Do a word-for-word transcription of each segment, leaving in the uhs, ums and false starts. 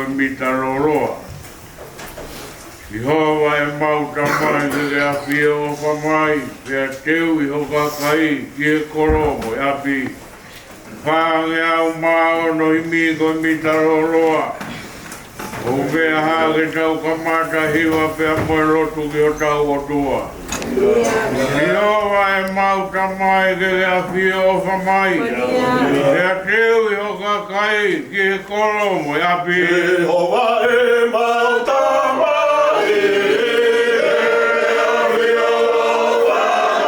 ko e mita lōloa. Sihova ʻemau Tamai, ke ke ʻafio ʻofa mai, pea teuʻi ho kakai ki he kolo mo e ʻapi. Fāngeau mā ono, himi ko e mita lōloa. ʻOku meʻa hake ke tau kamata hiva pea mo e lotu ki hotau ʻOtua. Sihova ʻemau Tamai, ke ke ʻafio ʻofa mai, pea teuʻi ho kakai ki he kolo mo e ʻapi. Sihova ʻemau Tamai, ke ke ʻafio ʻofa mai,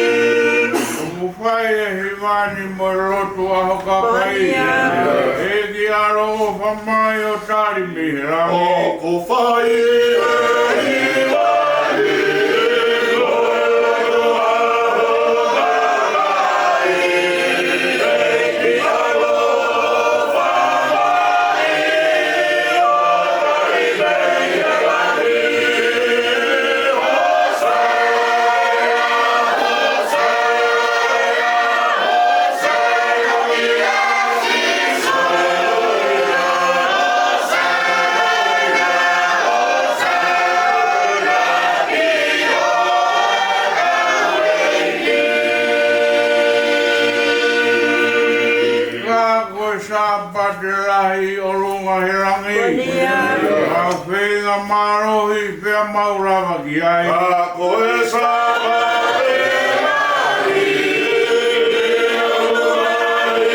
ʻOku fai e hiva ni mo e lotu ʻa ho kakai. ʻEiki ʻaloʻofa mai ʻo tali mei he langi. ʻOku fai e hiva ni mo e lotu ʻa ho kakai. ʻEiki ʻaloʻofa mai ʻo tali mei he langi. Ka ko e Sāpate lahi ʻolunga he langi. Mau feinga mālohi pea mau lava ki ai. Ka ko e Sāpate lahi ʻolunga he langi.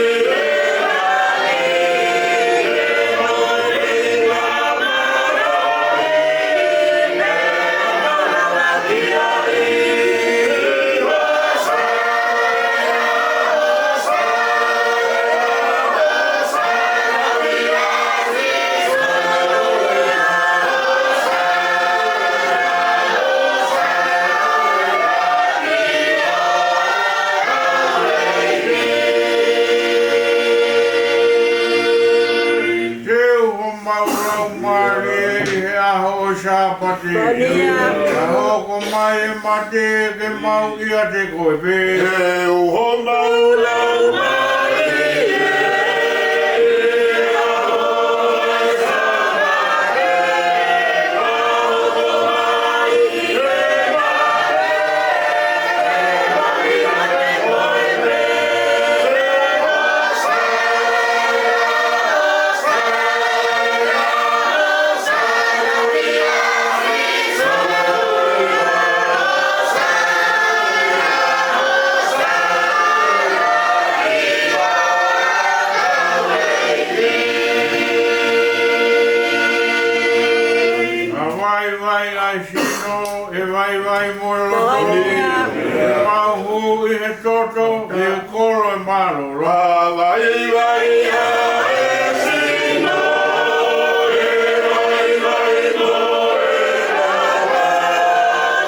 Teu homau laumālie ʻi he ʻaho ʻo e Sāpate. Ka hoko mai e mate ke mau ʻiate koe pē. Teu homau laumālie ʻi he ʻaho ʻo e Sāpate. Ka hoko mai e mate ke mau ʻiate koe pē. ʻA vaivai ʻa e sino, ʻe vaivai mo e loto. ʻE mau hū ʻi he toto, ʻi he kolo ʻo e mālōlō. ʻA vaivai ʻa e sino, ʻe vaivai mo e loto.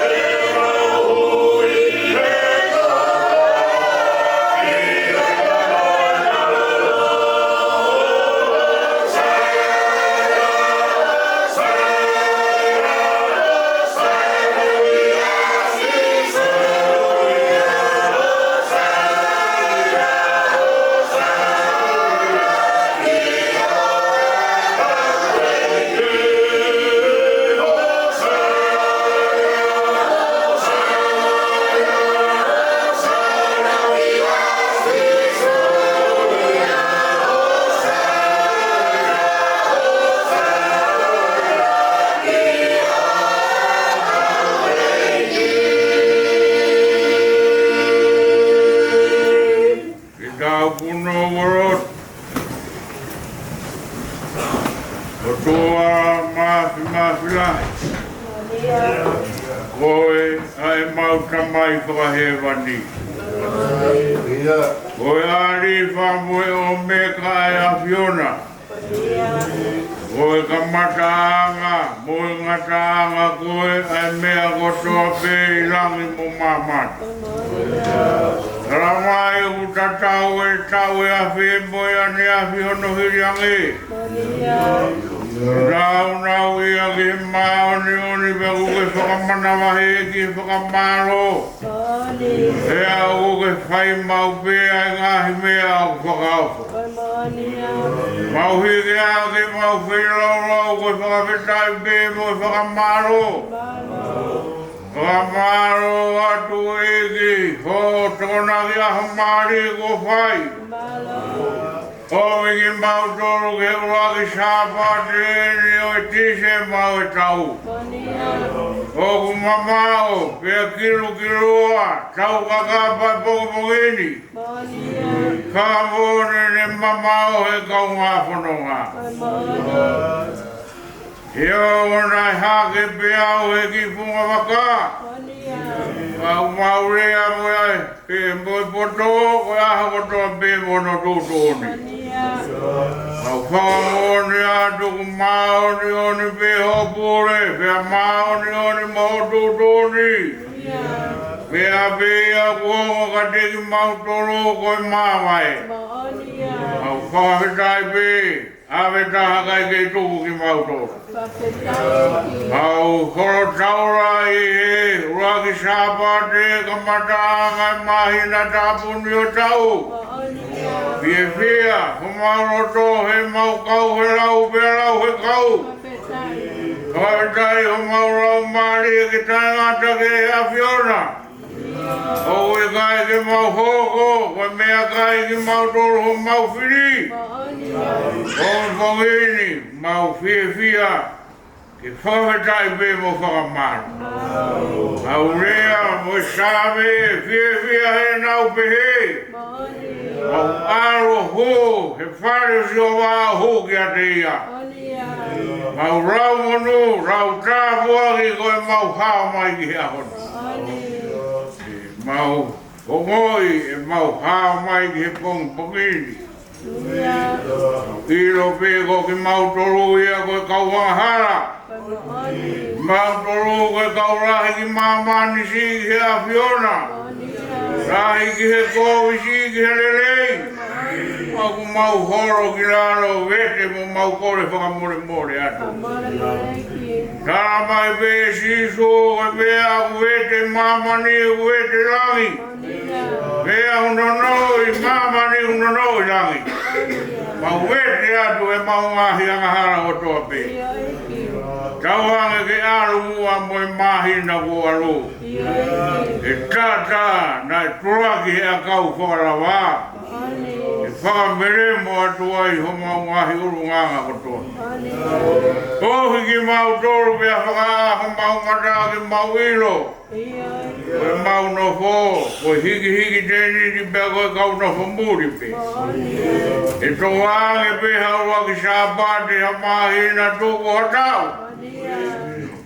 ʻE mau hū ʻi he toto, ʻi he kolo ʻo e mālōlō. Ke tau punou ʻo lotu. ʻOtua Māfimafi lahi, ko koe ʻa ʻemau Tamai fakahēvani. Ko e ʻAlifa mo e ʻOmeka ʻa e ʻAfiona. Ko e kamataʻanga mo e ngataʻanga koe ʻa e meʻa kotoa pē ʻi langi mo māmani. Tala mai ʻoku tatau e taʻu ʻe afe mo e ʻaneafi hono hili ange. Nāunauʻia ki he māʻoniʻoni pea ʻoku ke fakamanavahē ki he fakamālō. Pea ʻoku ke fai maʻu pē ʻa e ngaahi meʻa ʻoku fakaofo. Mau hiki hake ʻemau feilaulau ko e fakafetaʻi pē mo e fakamālō. Fakamālō atu ʻEiki hoʻo tokonaki ʻaho mālie kuo fai. ʻOmi kimautolu ki he ʻuluaki Sāpate eni ʻo e Tīsema ʻo e taʻu. ʻOku mamaʻo pea kilukiloa, tau kakapa e pongipongi ni. Fakamoʻoni ne mamaʻo he kaungā fononga. He ʻoku ou ʻalu hake pē au he kiʻi funga vaka. Mau mau lea mo e ʻai, pea mo e poto, ko e ʻaho kotoa pē mo hono tuʻutuʻuni. Mau fakamoʻoni atu ʻoku māʻoniʻoni pē hoʻo pule, pea māʻoniʻoni mo hoʻo tuʻutuʻuni. Pea pē ia kuo ongo kiate kimautolu ko e maama ē. Mau fakafetaʻi pē. ʻAve taha kae kei tuku kimautolu. Mau holo taula ʻi he ʻuluaki Sāpate kamataʻanga e māhina tāpuni ʻo e taʻu. Fiefia homau loto he mau kau he lau pea lau he kau. Fakafetaʻi homau laumālie ke taʻengata ki he ʻAfiona. ʻOku ʻikai ke mau hoko, ko e meʻakai kimautolu homau fili. Pongipongi ni, mau fiefia ke fakafetaʻi pē mo fakamālō. Mau lea mo e Saame, fiefia he nau pehē. Mau ʻalu hū he fale ʻo Sihova ʻo hū kiate ia. Mau lau monū, lau tāpuaki ko e mau hao mai ki he ʻaho ni. Mau ongoʻi ʻemau hao mai ki he pongipongi ni. ʻIlo pē ko kimautolu ia ko e kau angahala. Mautolu ko e kau lahi ki māmani siʻi ki he ʻAfiona. Lahi ki he kovi siʻi ki he lelei. ʻOku mau holo ki lalo vete mo mau kole fakamolemole atu. Tala mai pē Sīsū, ko e meʻa ʻoku vete māmani, ʻoku vete langi. Meʻa ʻoku nonoʻo ʻi māmani, ʻoku nonoʻo ʻi langi. Mau vete atu ʻemau ngaahi angahala kotoa pē. Tauange ke ʻalu muʻa mo e māhina kuo ʻalu. ʻE tata naʻe tulaki he ʻakau fakalava. ʻE fakamelemo atu ai homau ngaahi ʻulungaanga kotoa. Tohi kimautolu pea fakaʻā homau mata ke mau ʻilo. Ko ʻemau nofo, ko e hikihiki tēniti pea ko e kau nofo muli pē. ʻE toʻo ange pē ha ʻuluaki Sāpate ha māhina tuku ha taʻu.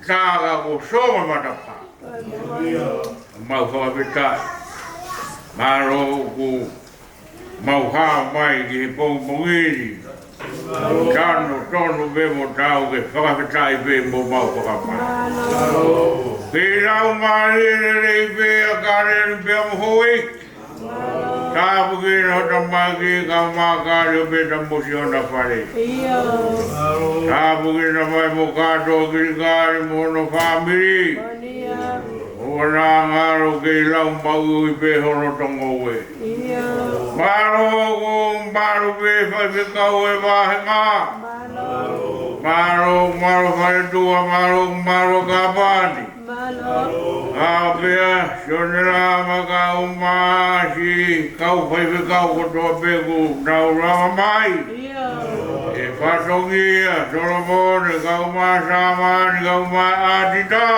Tā ka ko songo matapā. Mau fakafetaʻi. Mālō ʻoku mau hao mai ki he pongipongi ni. Tanu tonu pē mo tau ke fakafetaʻi pē mo mau fakamālō. Ke lau mālie lelei pē ʻa Kaleni pea mo Houʻeiki. Tāpuekina hota mai ki he kau mākali ʻo pē ta mo siʻona fale. Tāpuekina mai mo kātoa Kilikali mo hono fāmili. ʻOua naʻa ngalo kei lau maʻu ui pē hono tongoue. Mālō ʻoku mālō pē faifekau e vāhenga. Mālō, mālō faletua, mālō, mālō kāpani. ʻA pea, Sionela mo e kau māsi, kau faifekau kotoa pē ʻoku nau lava mai. ʻE fatongia, Solomone, kau mā Sāmani, kau mā ʻAtita.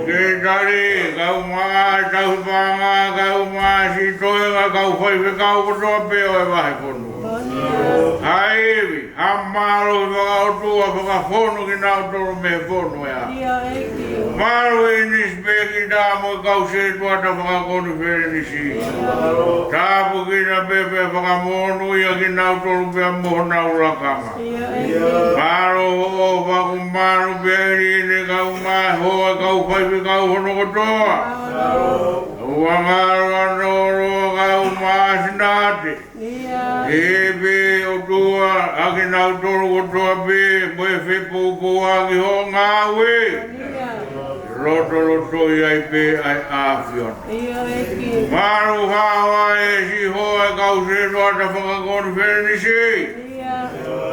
Ke tali, kau mā Tauhipanga, kau mā Sitoenga, kau faifekau kotoa pē ʻo e vahefonua. Ha ivi, ha mālohi fakaʻotua, fakafonu kinautolu mei he fonu ʻo e ʻapi. ʻIo ʻEiki. Mālō ʻEnisi pē kita mo e kau sētuata fakakonifelenisi. Tāpuekina pē pea fakamonūʻia kinautolu pea mo honau lakanga. ʻIo ʻEiki. Mālō hoʻo ʻofa, ʻoku mālō pē ʻEiki ʻi he kau mai hoa, kau faifekau hono kotoa. Mālō. Kau ʻa Ngaloa, Noloa, kau Māsinate. ʻIo. ʻEiki ʻOtua, ʻa kinautolu kotoa pē, mo e fepoupouaki hoʻo ngāue. ʻIo. Lotolotoi ai pē ʻa e ʻAfiona. ʻIo ʻEiki. Mālō hao ai e siʻi hoa e kau sētuata fakakonifelenisi. ʻIo.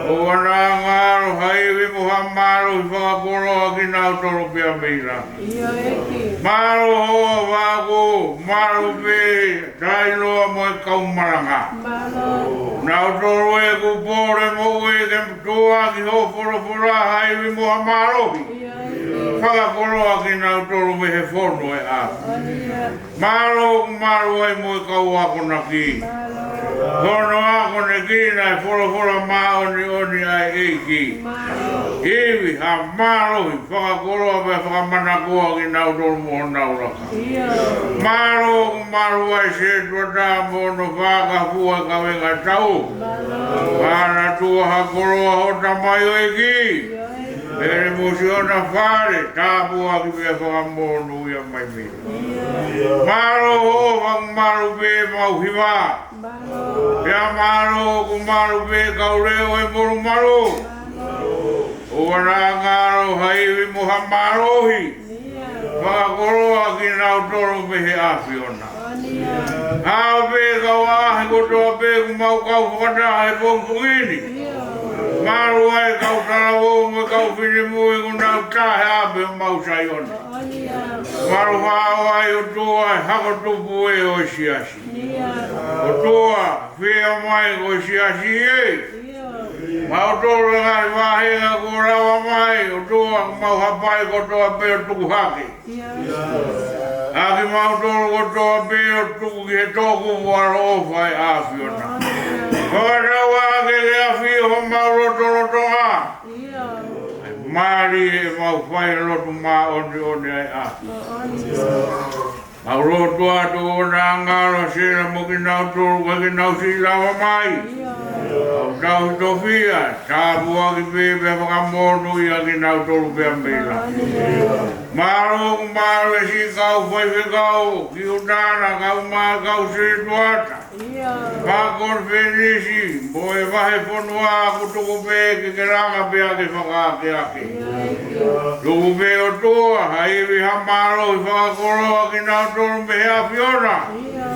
ʻOua naʻa ngalo ha ivi mo ha mālohi fakakoloa kinautolu pea mei langi. ʻIo ʻEiki. Mālō hoʻo ʻofa, ʻoku mālō pē Tailoa mo e kau malanga. Mālō. Nautolu ʻoku pole moʻui ke tuʻuaki hoʻo folofola ha ivi mo ha mālohi. ʻIo ʻEiki. Fakakoloa kinautolu mei he fonu ʻo e ʻapi. ʻIo. Mālō ʻoku mālō ai mo e kau akonaki. Mālō. Hono akonekina e folofola māʻoniʻoni ʻa e ʻEiki. Mālō. Ivi ha mālohi fakakoloa pea fakamanakoa kinautolu mo honau lakanga. ʻIo. Mālō ʻoku mālō ai e sētuata mo hono fakafua e kavenga tau. Mālō. Manatua ha koloa ho tamaioʻeiki. ʻIo. Pele mo siʻona fale, tāpuaki pea fakamonūʻia mai mei. ʻIo. Mālō hoʻo ʻofa, mālō pē ʻemau hiva. Mālō. Pea mālō ʻoku mālō pē kau leʻo ʻo e molumalu. Mālō. ʻOua naʻa ngalo ha ivi mo ha mālohi. ʻIo. Fakakoloa kinautolu mei he ʻAfiona. ʻIo. Hao pē kau ʻaʻahi kotoa pē ʻoku mau kau fakataha he pongipongi ni. ʻIo. Mālō ai e kau talavou mo e kau finemui ʻoku nau tā he ʻapi ʻo Mauti Saione. ʻIo. Mālō hao ai ʻOtua e hako tupu ē ʻo e siasi. ʻIo. ʻOtua, fie mai ko e siasi ē. ʻIo. Mautolu e ngaahi vāhenga kuo lava mai, ʻOtua, mau hapai kotoa pē ʻo tuku hake. ʻIo. ʻA kimautolu kotoa pē ʻo tuku ki he toʻukupu ʻaloʻofa ʻa e ʻAfiona. Fakatauange ke ke ʻafio homau lotolotonga. ʻIo. Mālie ʻemau fai e lotu māʻoniʻoni ʻa e ʻAfiona. Mau lotu atu ʻoua naʻa ngalo Sela mo kinautolu ka ke nau siʻi lava mai. ʻIo. Mau tauhi tofiʻa, tāpuaki pē pea fakamonūʻia kinautolu pea mei langi. ʻIo. Mālō ʻoku mālō e siʻi kau faifekau, ki ʻuta na kau mai kau sētuata. ʻIo. Fakakonifelenisi, mo e vahefonua ʻoku tuku pē ke ke langa pea ke fakaakeake. ʻIo. Tuku pē ʻOtua, ha ivi ha mālohi fakakoloa kinautolu mei he ʻAfiona. ʻIo.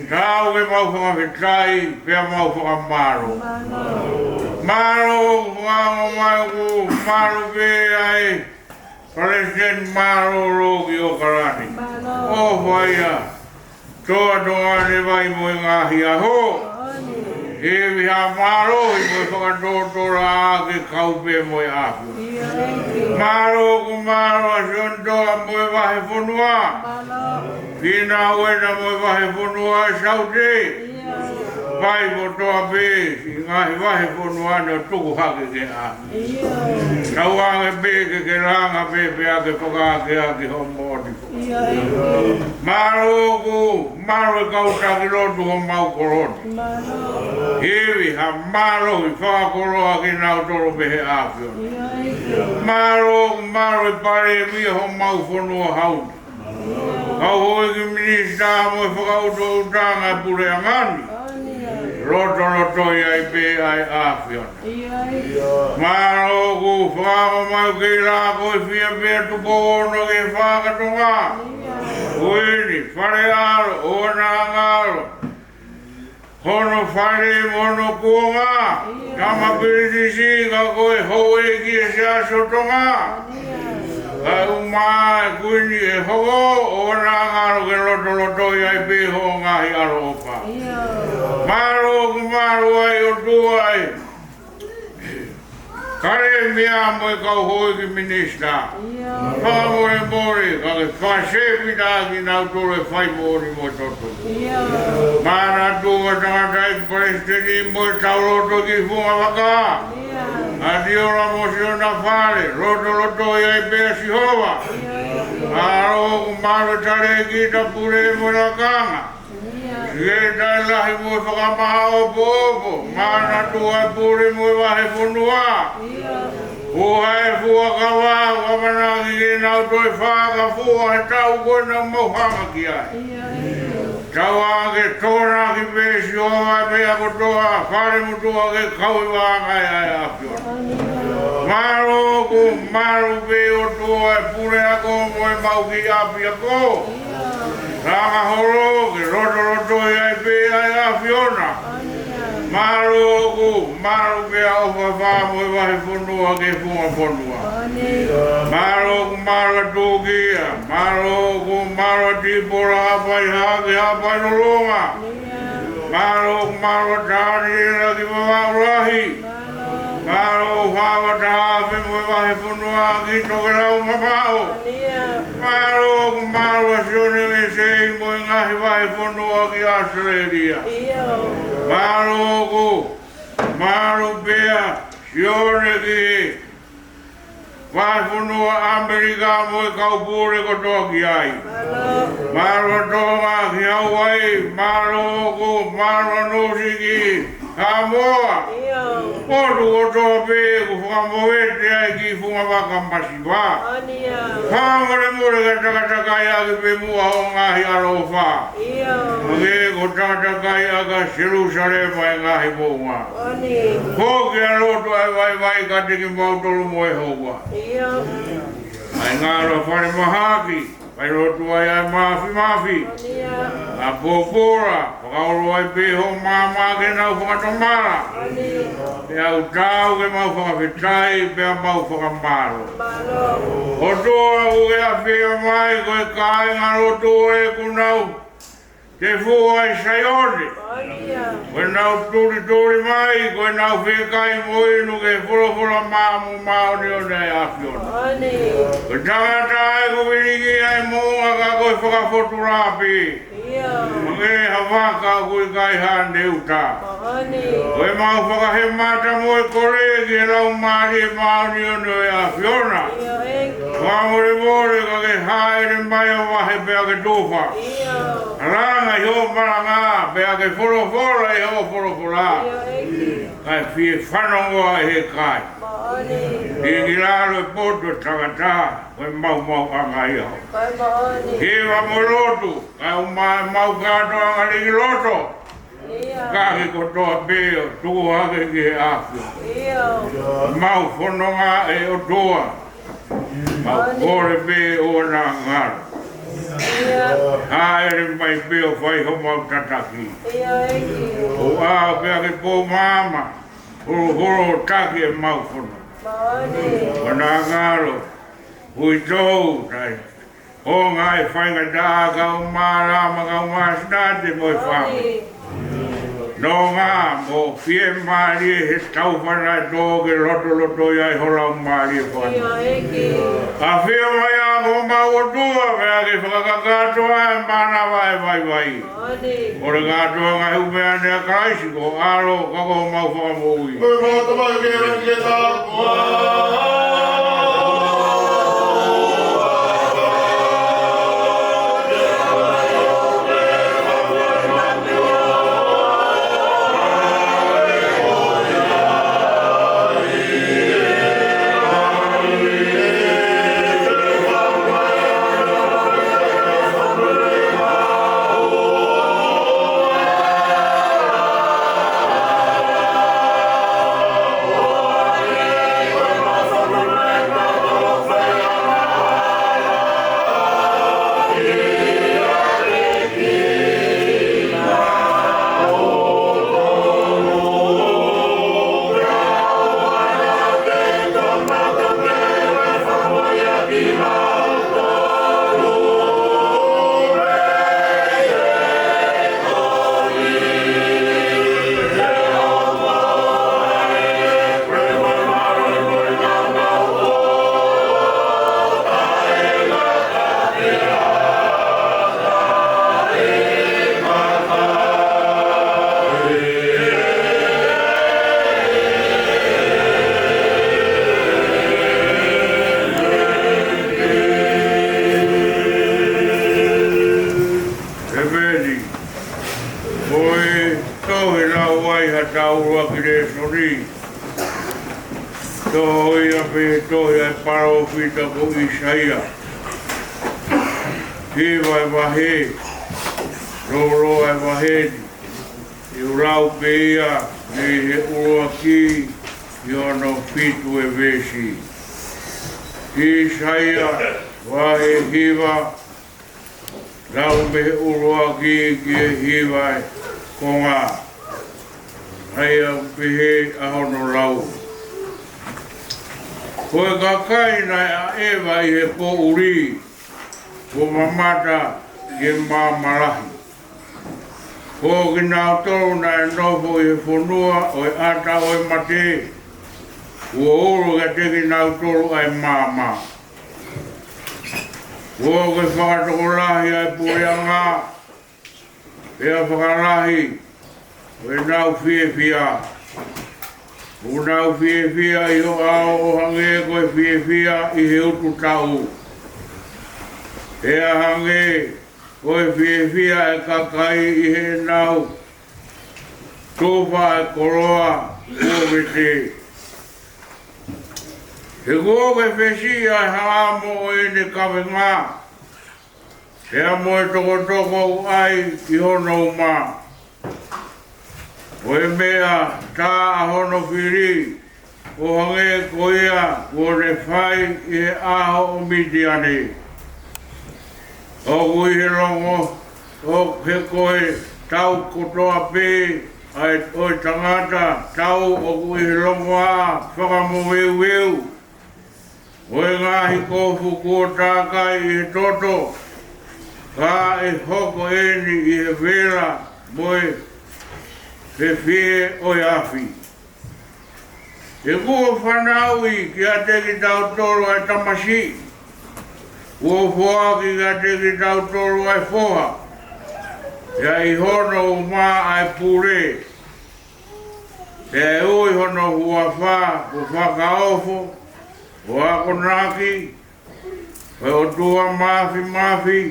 Tau ke mau fakafetaʻi, pea mau fakamālō. Mālō. Mālō ʻoku fakaongo mai ʻoku mālō pē ʻa e Palesiteni mālōlō ki ʻOkalani. Mālō. ʻOfa ia. Toa Tonga, Levai mo e Ngaahi ʻAho. ʻOni. Ivi ha mālohi mo e fakatōtōlaʻā ke kau pē mo e ʻAfiona. ʻIo ʻEiki. Mālō ʻoku mālō ʻa Sione Toa mo e vahefonua. Mālō. Finau ena mo e vahefonua ʻa Saute. ʻIo. Fai kotoa pē siʻi ngaahi vahefonua ni ʻo tuku hake ke ʻa. ʻIo. Tauange pē ke ke langa pē pea ke fakaakeake hoʻo moʻoni. ʻIo ʻEiki. Mālō ʻoku mālō e kau taki lotu homau kolo ni. Mālō. Ivi ha mālohi fakakoloa kinautolu mei he ʻAfiona. ʻIo ʻEiki. Mālō ʻoku mālō e palēmia homau fonua hau ni. Kau houʻeiki minisitā mo e fakaʻutoʻutanga e puleʻanga ni. Lotolotoi ai pē ʻa e ʻAfiona. Mālō ʻoku fakaongo mai ʻoku kei laka ko e fiefia pē ʻa Tupou Ono ki he Fakatonga. Ko eni, Fale ʻAlo, ʻoua naʻa ngalo hono fale mo hono kuonga. Tama Pilinisi ka ko e houʻeiki ʻo e Siasi ʻo Tonga. Kae ʻumaʻā e Kuini ʻe hoko, ʻoua naʻa ngalo ke lotolotoi ai pē hoʻo ngaahi ʻaloʻofa. Mālō ʻoku mālō ai ʻOtua e Palēmia mo e kau houʻeiki minisitā. ʻIo. Fakamolemole, ka ke fakasēpita kinautolu ʻe fai moʻoni mo e toto. ʻIo. Manatua tangataʻeiki palesiteni mo e tauloto ki funga vaka. ʻIo. ʻAtiola mo siona fale, lotolotoi ai pē ʻa Sihova. ʻIo. Mālō ʻoku mālō e talēkita, pule mo e lakanga. ʻIo. Sekelitali Lahi mo e Fakamaʻopoʻopo, manatua e pule mo e vahefonua. ʻIo. Fua e fuakava, ʻoku ʻamanaki ke nau toe fakafua he taʻu ko ē naʻa mau hanga ki ai. ʻIo. Tauange ke tokonaki pē Sihova e meʻa kotoa, fale motuʻa ke kau ʻi he vaʻa ʻa e ʻAfiona. Mālō ʻoku mālō pē ʻOtua e puleako mo ʻemau kiʻi ʻapiako. Langa holo ke lotolotoi ai pē ʻa e ʻAfiona. Mālō ʻoku mālō pē ʻa ʻOfafa mo e vahefonua ki he funga fonua. Mālō ʻoku mālō ʻa Tūkia, mālō ʻoku mālō ʻa Tipola, Haʻapai Hake, Haʻapai Lolonga. Mālō ʻoku mālō ʻa Taniela ki Vavaʻu Lahi. Mālō ʻOfafa, Tahafe mo e vahefonua ki Tokelau mamaʻo. Mālō ʻoku mālō ʻa Sione ʻEsei mo e ngaahi vahefonua ki ʻAositelēlia. Mālō ʻoku mālō pē ʻa Sione ki he vahefonua ʻAmelika mo e kau pule kotoa ki ai. Mālō ʻa Tonga ki Hauaiʻi, mālō ʻoku mālō ʻa Nuʻusila ki Haʻamoa. ʻIo. Potu kotoa pē ʻoku fakamovete ai ki funga vaka masiva. Fakamolemole kae takatakai ʻaki pē muʻa ho ngaahi ʻaloʻofa. ʻIo. Hangē ko e takatakai ʻaki ʻa Selusalema e ngaahi moʻunga. Foki ʻa e lotu ʻa e vaivai kiate kimautolu mo e houa. ʻIo. ʻA e ngalo falemahaki, fai lotu ai ʻa e māfimafi. ʻA e pōpula, fakaolo ai pē ho maama ke nau fakatomala. Pea ʻoku tau ke mau fakafetaʻi, pea mau fakamālō. ʻOtua ʻoku ke ʻafio mai, ko e kāinga lotu ē ʻoku nau tefua ʻi Saione. Ko ʻenau tulituli mai, ko ʻenau fiekaia mo inu ki he folofola māʻoniʻoni ʻa e ʻAfiona. Ko e tangata ē ʻoku vilingia e moʻunga ka ko e fakafotu lapi. Hangē ha vaka ʻoku ʻikai haʻane uta. Ko ʻemau fakahemata mo e kole ki he Laumālie Māʻoniʻoni ʻo e ʻAfiona. Fakamolemole ka ke hāʻele mai ʻo vahe pea ke tufa. Langa ʻi hoʻo malanga, pea ke folofola ʻi hoʻo folofola. Kae fie fanongoa ʻe he kai. Ki, ki lalo e poto ʻo e tangata, ko e maumauʻanga ia. Hiva mo e lotu, kae ʻumaʻā ʻemau kātoanga liliu loto. Kahi kotoa pē ʻo tuku hake ki he ʻAfiona. Mau fononga ʻe ʻOtua. Mau kole pē ʻoua naʻa ngalo. Hāʻele mai pē ʻo fai homau tataki. ʻO ʻaʻau pē ʻa e pō maama, holoholo taki ʻemau fononga. ʻOua naʻa ngalo, uitou, tai. ʻO ngaahi faingataʻa kau mālama, kau māsina te mo e fāmili. Nonga mo fiemālie he tau fana e tō ke lotolotoi ai ho Laumālie Fana. ʻAfio mai ā ko homau ʻOtua, pea ke fakakakato ʻa e mānava ʻa e vaivai. Kole kātoa ngaahi ʻumeʻa ni ʻa Kalaisi ko ho ʻAlo, ka ko homau Fakamoʻui. Ko e mau Tamai ʻoku ʻi he langi ke tau. Tau ua ki he lēsoni. Tohi ia mei he tohi ʻa e palōfita ko ʻĪsaia. Hiva ʻa e vahe, lōloa ʻa e vahe ni. ʻE u lau pē ia mei he ʻuluaki ki hono fitu ʻa e veesi. ʻĪsaia vahe hiva, lau mei he ʻuluaki ki he hiva ʻa e konga. ʻA ia ʻoku pehē ʻa hono lau. Ko e kakai naʻe ʻaʻeva ʻi he poʻuli, kuo mamata ki he maama lahi. Ko kinautolu naʻe nofo ʻi he fonua ʻo e ʻata ʻo e mate, kuo ulu kiate kinautolu ʻa e maama. Kuo ke fakatokolahi ʻa e puleʻanga, pea fakalahi ʻo ʻenau fiefia. ʻOku nau fiefia ʻi ho ʻao ʻo hangē ko e fiefia ʻi he utu taʻu. Pea hangē ko e fiefia ʻa e kakai ʻi heʻenau tufa ʻa e koloa kuo vete. He kuo ke fesiʻi ʻa e haʻamo ʻo ʻene kavenga, pea mo e tokotoko ʻoku ʻai ki hono uma. Ko e meʻa tā ʻa hono fili, ʻo hangē ko ia kuo ne fai ʻi he ʻaho ʻo Mitiane. ʻOku ʻi he longo, ʻo he ko e tau kotoa pē ʻa e ʻo e tangata tau ʻoku ʻi he longoaʻa fakamoveuveu. Mo e ngaahi kofu kuo tākai ʻi he toto, ka ʻe hoko eni ʻi he vela mo e fefie ʻo e afi. He kuo fanauʻi kiate kitautolu ʻa e tamasiʻi, kuo foaki kiate kitautolu ʻa e foha, pea ʻi hono uma ʻa e pule, pea ʻe ui hono huafa ko Fakaofo, ko e Akonaki, ko e ʻOtua Māfimafi,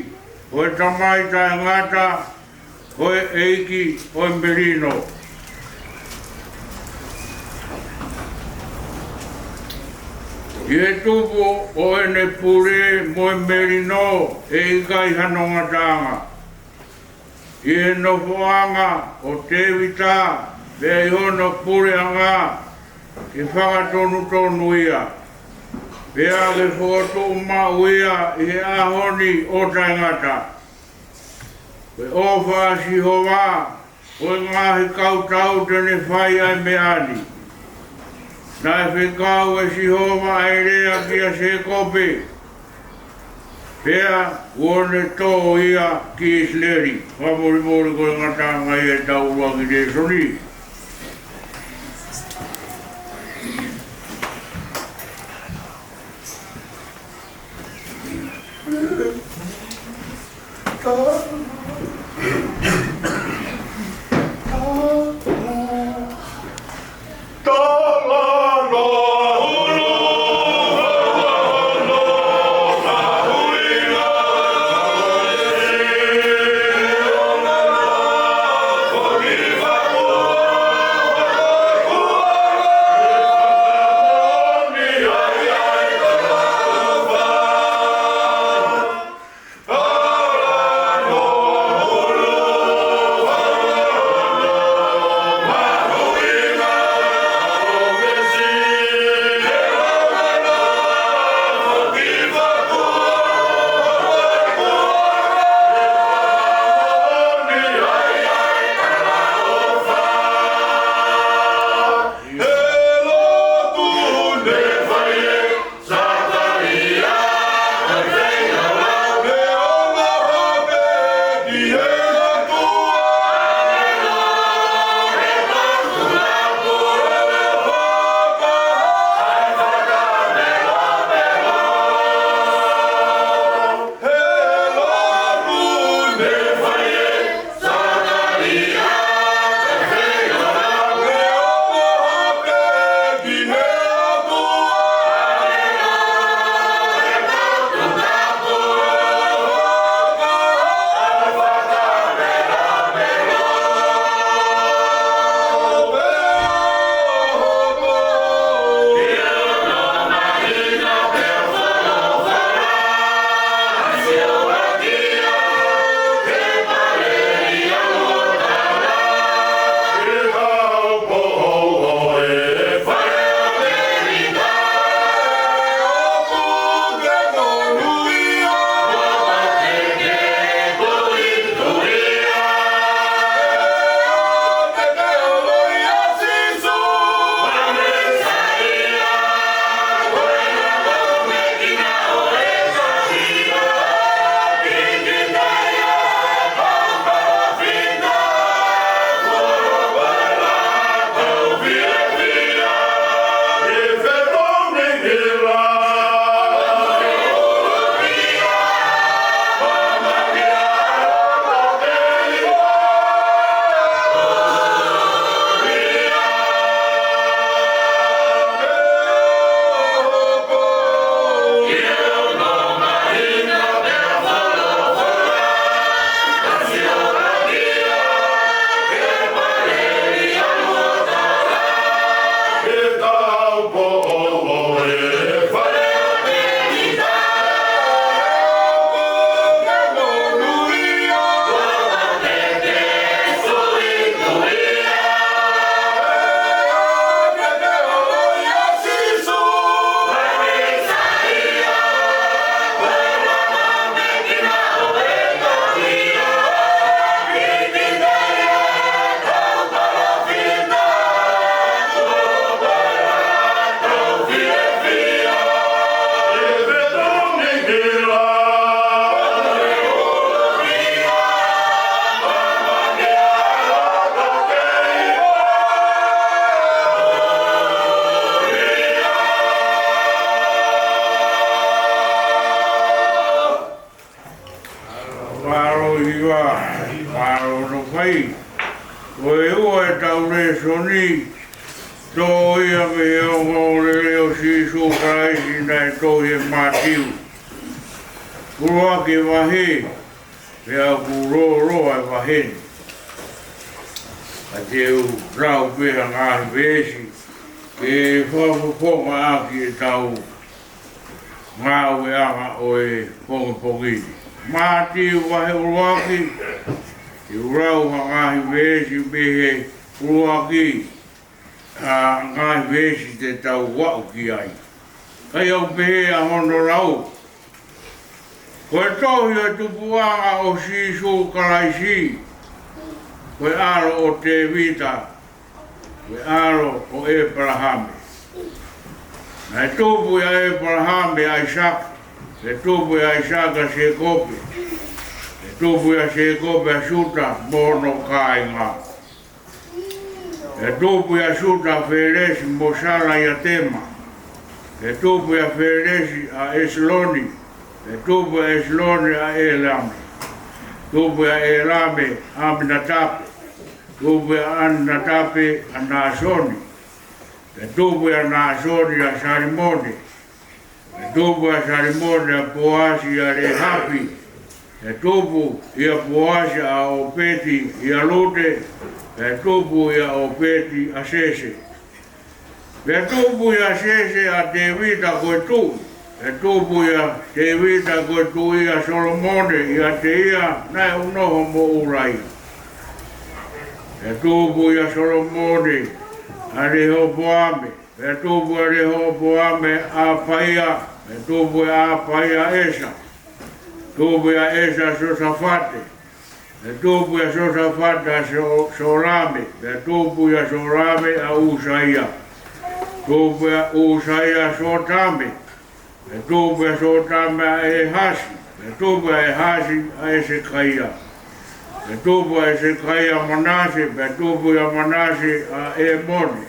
ko e Tamai Taʻengata, ko e ʻEiki ʻo e Melino. ʻI he tupu ʻo ʻene pule mo e melino ʻe ʻikai hano ngataʻanga. ʻI he nofoʻanga ʻo Tēvita, pea ʻi hono puleʻanga ke fakatonutonu ia, pea ke fokotuʻu maʻu ia ʻi he ʻaho ni ʻo taʻengata. Ko e ʻofa ʻa Sihova, ko e ngaahi kautau te ne fai ʻa e meʻa ni. Naʻe fekau ʻe Sihova ʻa e lea kia Sēkope, pea kuo ne tō ia ki ʻIsileli. Fakamolemole, ko e ngataʻanga ia ʻetau ʻuluaki lēsoni. Hiva, mālō hono fai. Ko e ua ʻetau lēsoni, toʻo ia mei he ongoongolelei ʻo Sīsū Kalaisi naʻe tohi ʻe Mātiu. ʻUluaki vahe, pea ʻoku lōloa e vahe ni. Ka te u lau pē ha ngaahi veesi, ke fakafofongaʻaki ʻetau ngāueʻanga ʻo e pongipongi ni. Mātiu vahe ʻuluaki, te u lau ha ngaahi veesi mei he ʻuluaki, ʻa e ngaahi veesi te tau aʻu ki ai. Ka ʻoku pehē ʻa hono lau: Ko e tohi ʻo e tupuʻanga ʻo Sīsū Kalaisi, ko e ʻalo ʻo Tēvita, ko e ʻalo ʻo ʻĒpalahame. Naʻe tupu ʻia ʻĒpalahame ʻa ʻAisake, pea tupu ʻia ʻAisake ʻa Sēkope, pea tupu ʻia Sēkope ʻa Siuta mo hono kāinga. Pea tupu ʻia Siuta ʻa Fēlesi, mo Sala ʻia Tema. Pea tupu ʻia Fēlesi ʻa ʻEsiloni. Pea tupu ʻia ʻEsiloni ʻa ʻĒlame. Tupu ʻia ʻĒlame ʻa ʻAminatape. Tupu ʻia ʻAminatape ʻa Nāsoni. Pea tupu ʻia Nāsoni ʻa Salimone. Pea tupu ʻia Salimone ʻa Poasi ʻia Lēhapi. Pea tupu ʻia Poasi ʻa ʻŌpeti ʻia Lute. Pea tupu ʻia ʻŌpeti ʻa Sese. Pea tupu ʻia Sese ʻa Tēvita ko e tuʻi. Pea tupu ʻia Tēvita ko e tuʻi ʻa Solomone, ʻiate ia naʻe ʻunoho mo ʻUlaia. Pea tupu ʻia Solomone ʻa Lehopoame. Pea tupu ʻia Lehopoame ʻa ʻApaia. Pea tupu ʻia ʻApaia ʻa ʻEsa. Tupu ʻia ʻEsa ʻa Siosafate. Pea tupu ʻia Siosafate ʻa So-, Sōlame. Pea tupu ʻia Sōlame ʻa ʻUsaia. Tupu ʻia ʻUsaia ʻa Sōtame. Pea tupu ʻia Sōtame ʻa ʻEhasi. Pea tupu ʻia ʻEhasi ʻa ʻEsekaia. Pea tupu ʻia ʻEsekaia ʻa Manase. Pea tupu ʻia Manase ʻa ʻĒmone.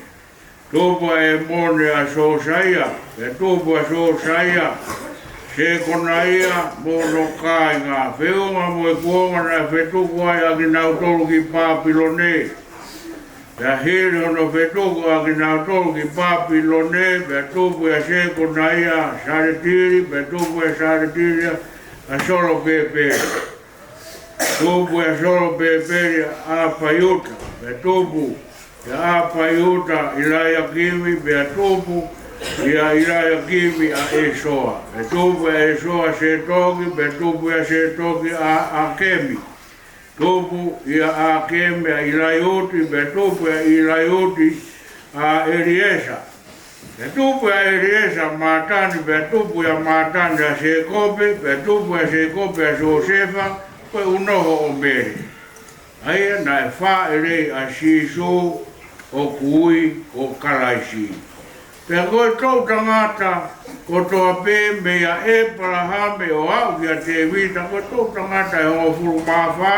Tupu ʻia ʻĒmone ʻa Sōsaia. Pea tupu ʻia Sōsaia ʻa Sēkonaia mo hono kāinga, feʻunga mo e kuonga naʻe fetuku ai ʻa kinautolu ki Pāpilone. Pea hili hono fetuku ʻa kinautolu ki Pāpilone, pea tupu ʻia Sēkonaia ʻa Saletili. Pea tupu ʻia Saletili ʻa Solopēpeli. Tupu ʻia Solopēpeli ʻa ʻApaiuta. Pea tupu ʻia ʻApaiuta ʻa ʻIlaiakimi. Pea tupu ʻia ʻIlaiakimi ʻa ʻEsoa. Pea tupu ʻia ʻEsoa ʻa Sētoki. Pea tupu ʻia Sētoki ʻa ʻĀkemi. Tupu ʻia ʻĀkemi ʻa ʻIlaiuti. Pea tupu ʻia ʻIlaiuti ʻa ʻEliesa. Pea tupu ʻia ʻEliesa ʻa Mātani. Pea tupu ʻia Mātani ʻa Sēkope. Pea tupu ʻia Sēkope ʻa Siosefa, ko e ʻunoho ʻo Mele, ʻa ia naʻe fāʻeleʻi ʻa Sīsū, ʻoku ui ko Kalaisi. Pea ko e toʻutangata kotoa pē, meia ʻĒpalahame ʻo aʻu kia Tēvita, ko e toʻutangata ʻe hongofulu mā fā.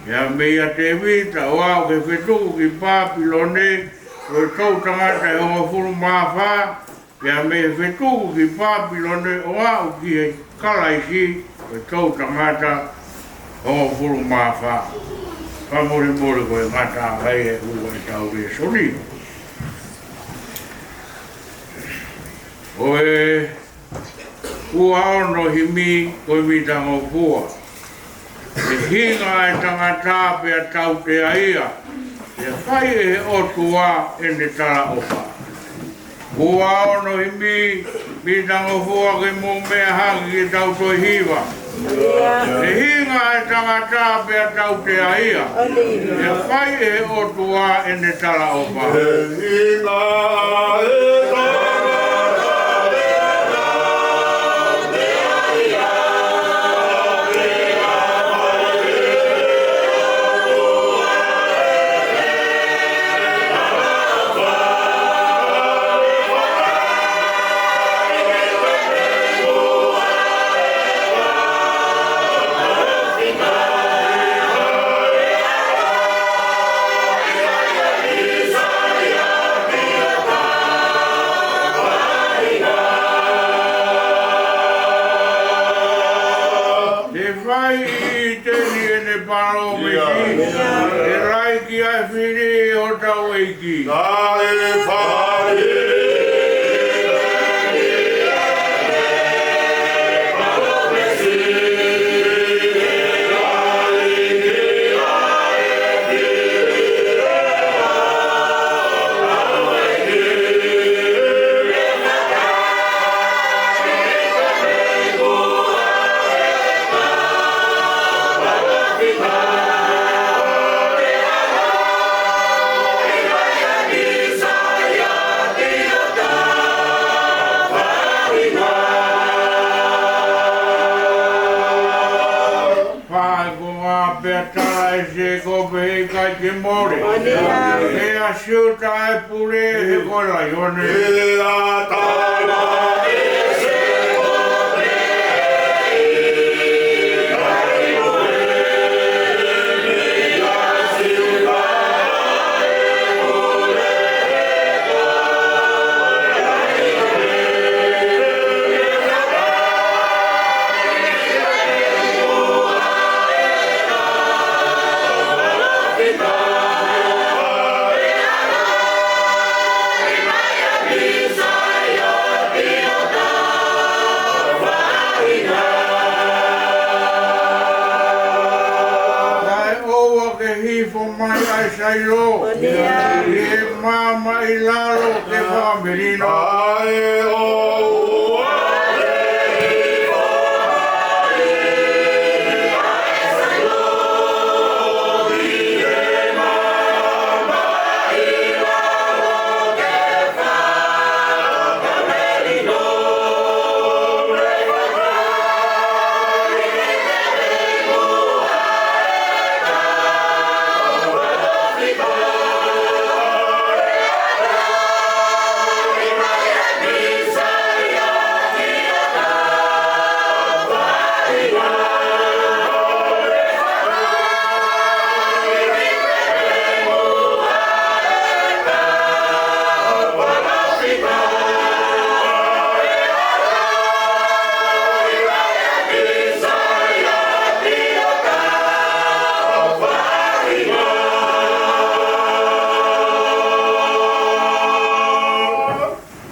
Pea meia Tēvita ʻo aʻu ki he fetuku ki Pāpilone, ko e toʻutangata ʻe hongofulu mā fā. Pea mei he fetuku ki Pāpilone ʻo aʻu kia Kalaisi, ko e toʻutangata ʻe hongofulu mā fā. Fakamolemole ko e ngata ai e ua ʻetau lēsoni. Ko e ua ono himi ko e mitangofua. ʻE hinga ʻa e tangata pea tautea ia, pea fai ʻe he ʻOtua ʻene talaʻofa. Ua ono himi, mitangofua ke mou meʻa hake ke tau toe hiva. ʻE hinga ʻa e tangata pea tautea ia, pea fai ʻe he ʻOtua ʻene talaʻofa. Te fai ʻi ʻĪteni palōmesi. ʻE laiki ʻa e fili ʻo hotau ʻEiki. Naʻe fai Fai ko ngā pea tala ʻe Sēkope heʻikai ke mole. ʻIo. Pea Siuta ʻa e pule he ko e laione. Pea tala ʻe Sēkope heʻikai ke mole. Pea Siuta ʻa e pule he ko e laione. Kae ʻoua ke hifo mai ʻa e sailo. ʻIo. ʻI he maama ʻi lalo ke fakamelino. Kae ʻoua ke hifo mai ʻa e sailo ʻi he maama ʻi lalo ke fakamelino.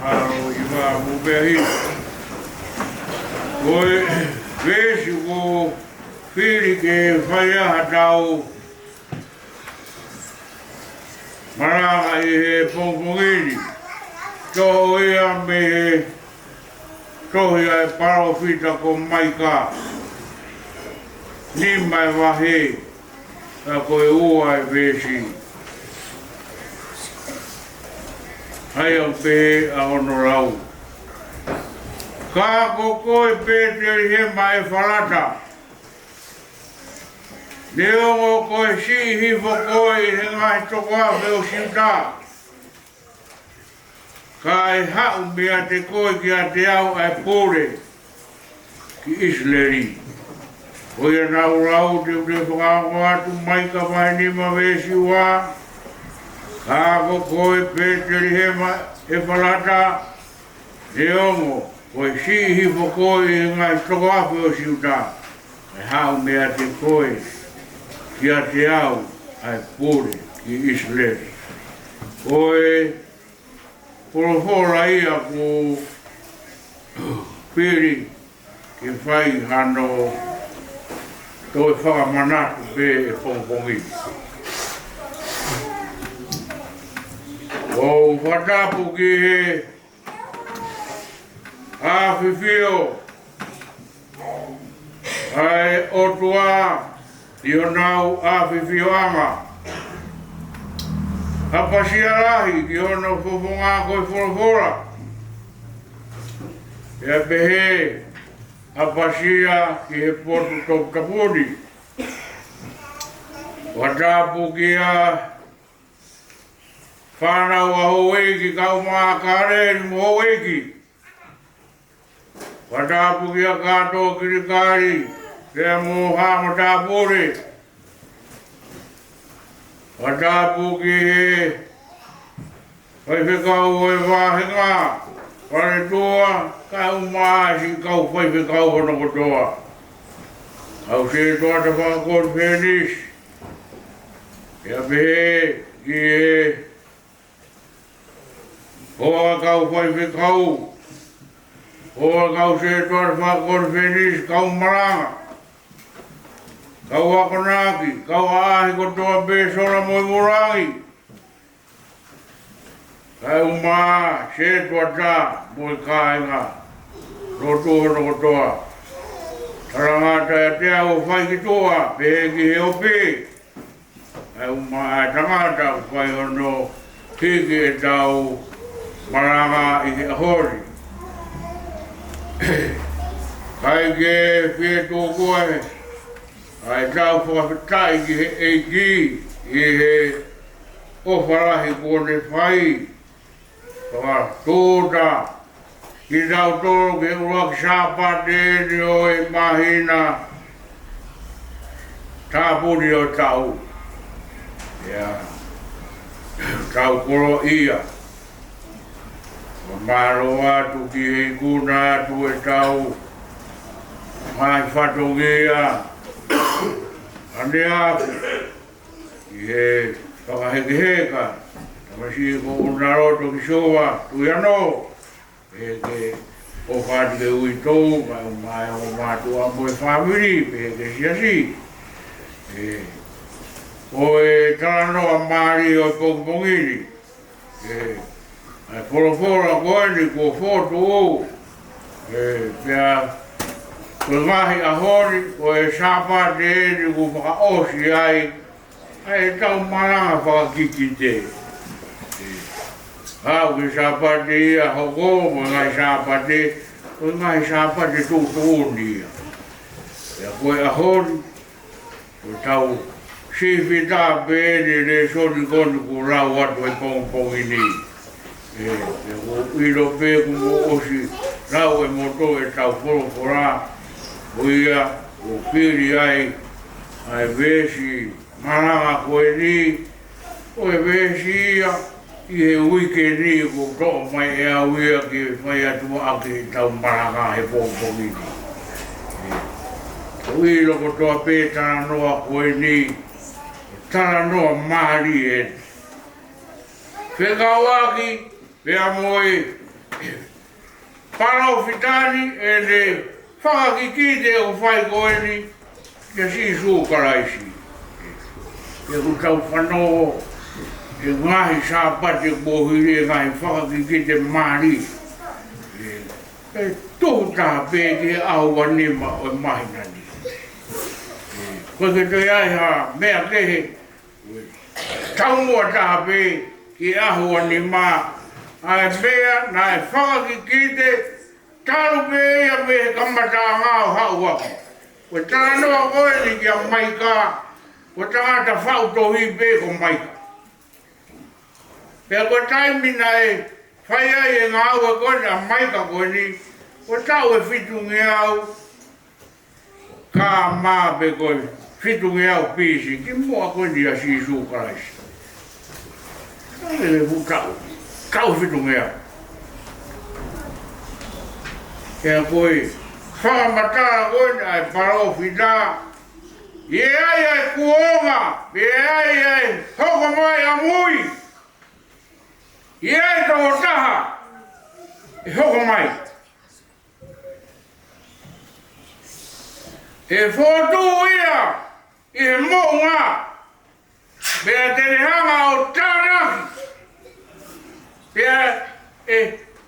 Mālō ʻi muʻa mo pehē. Ko e veesi ʻoku fili ke fai ai haʻatau malanga ʻi he pongipongi ni, toʻo ia mei he tohi ʻa e palōfita ko Maika, nima e vahe, ka ko e ua e veesi. ʻA ia ʻoku pehē ʻa hono lau. Ka ko koe Pētelihema ʻEfalata, neongo ko e siʻi hifo koe ʻi he ngaahi toko afe ʻo Siuta, ka ʻe haʻu meiate koe kiate au ʻa e pule ki ʻIsileli. Ko ia naʻa ku lau teuteu fakaongo atu, Maika vahe nima veesi ua. Ka ko koe Pētelihema ʻEfalata, neongo ko e siʻi hifo koe ʻi he ngaahi toko afe ʻo Siuta, ʻe haʻu meiate koe kiate au ʻa e pule ki ʻIsileli. Ko e folofola ia ʻoku fili ke fai hano toe fakamanatu pē he pongipongi ni. ʻOku ou fakatapu ki he ʻafifio ʻa e ʻOtua ʻi honau ʻafifioʻanga. ʻApasia lahi ki hono fofonga ko e folofola. Pea pehē, ʻapasia ki he potu toputapu ni. Fakatapu ki he fānau ʻa houʻeiki, kau mākale ni mo houʻeiki. Fakatapu kia Kato Kilikali, pea mo haʻa matāpule. Fakatapu ki he faifekau ʻo e vāhenga, faletua, kae ʻumaʻā siʻi kau faifekau hono kotoa. Kau sētuata fakakonifelenisi, pea pehē ki he hoa kau faifekau, hoa kau sētuata fakakonifelenisi, kau malanga, kau akonaki, kau ʻaʻahi kotoa pē sola mo e mulangi, kae ʻumaʻā sētuata mo e kāinga lotu hono kotoa. Talangata ʻiate au ʻo fai ki tuʻa, pehē ki he ope, kae ʻumaʻā e tangata ʻoku fai hono hiki ʻetau malanga ʻi he ʻaho ni. Kae ke fie tuku ʻa ʻetau fakafetaʻi ki he ʻEiki ʻi he ʻofa lahi kuo ne fai, fakatūʻuta kitautolu ki he ʻuluaki Sāpate eni ʻo e māhina tāpuni ʻo e taʻu. ʻIo, tau koloaʻia. Fakamālō atu ki he ikuna atu ʻetau ngaahi fatongia ʻaneafi, ʻi he fakahekeheka, tamasiʻi ko ʻUnaloto ki Sova Tuiano, pehē ki he ʻofa atu ki he uitou, kae ʻumaʻā e ongo mātuʻa mo e fāmili, pehē ki he siasi. ʻE, ko e talanoa mālie ʻo e pongipongi ni, ʻe, ʻa e folofola ko eni kuo fotu, ʻe, pea ko e ngaahi ʻaho ni, ko e Sāpate eni kuo fakaʻosi ai ʻa ʻetau malanga fakakikite. ʻE, aʻu ki he Sāpate ia hoko, mo e ngaahi Sāpate, ko e ngaahi Sāpate tuʻutuʻuni ia. Pea ko e ʻaho ni, ko ʻetau sīpinga pē eni e lēsoni ko eni kuo lau atu he pongipongi ni. ʻE, ʻe, ʻoku ou ʻilo pē kuo mou ʻosi lau ʻe moutolu ʻetau folofola, ko ia ʻoku fili ai ʻa e veesi malanga ko eni, ko e veesi ia ʻi he uike ni kuo toʻo mai ʻe au ia ke fai atu ʻaki ʻetau malanga he pongipongi ni. ʻE, ʻoku ou ʻilo kotoa pē talanoa ko eni, talanoa mālie eni. Fekauʻaki pea mo e palōfita ni, ʻene fakakikite ʻoku fai ko eni kia Sīsū Kalaisi. ʻOku tau fanongo he ngaahi Sāpate kuo hili e ngaahi fakakikite mālie. ʻE, ʻe tuʻu taha pē ki he ʻaho uanima ʻo e māhina ni. ʻE, ko e ke toe ai ha meʻa kehe, taumuʻa taha pē ki he ʻaho uanima, ʻa e meʻa naʻe fakakikite talu pē ia mei he kamataʻanga ʻo haʻu atu. Ko e talanoa ko eni kia Maika, ko e tangata faʻu tohi pē ko Maika. Pea ko e taimi naʻe fai ai e ngāue ko eni ʻa Maika ko eni, ko e taʻu ʻe fitungeau K.M. pē ko e fitungeau B.C., kimuʻa ko eni ʻia Sīsū Kalaisi. Ka ʻi he fuʻu taʻu, taʻu fitungeau. Pea ko e fakamatala ko eni ʻa e palōfita, ʻe ʻi ai ʻa e kuonga, ʻe ʻi ai ʻa e hoko mai ʻamui, ʻe ʻi ai e tokotaha ʻe hoko mai. ʻE fokotuʻu ia ʻi he moʻunga, pea te ne hanga ʻo tānaki, pea ʻe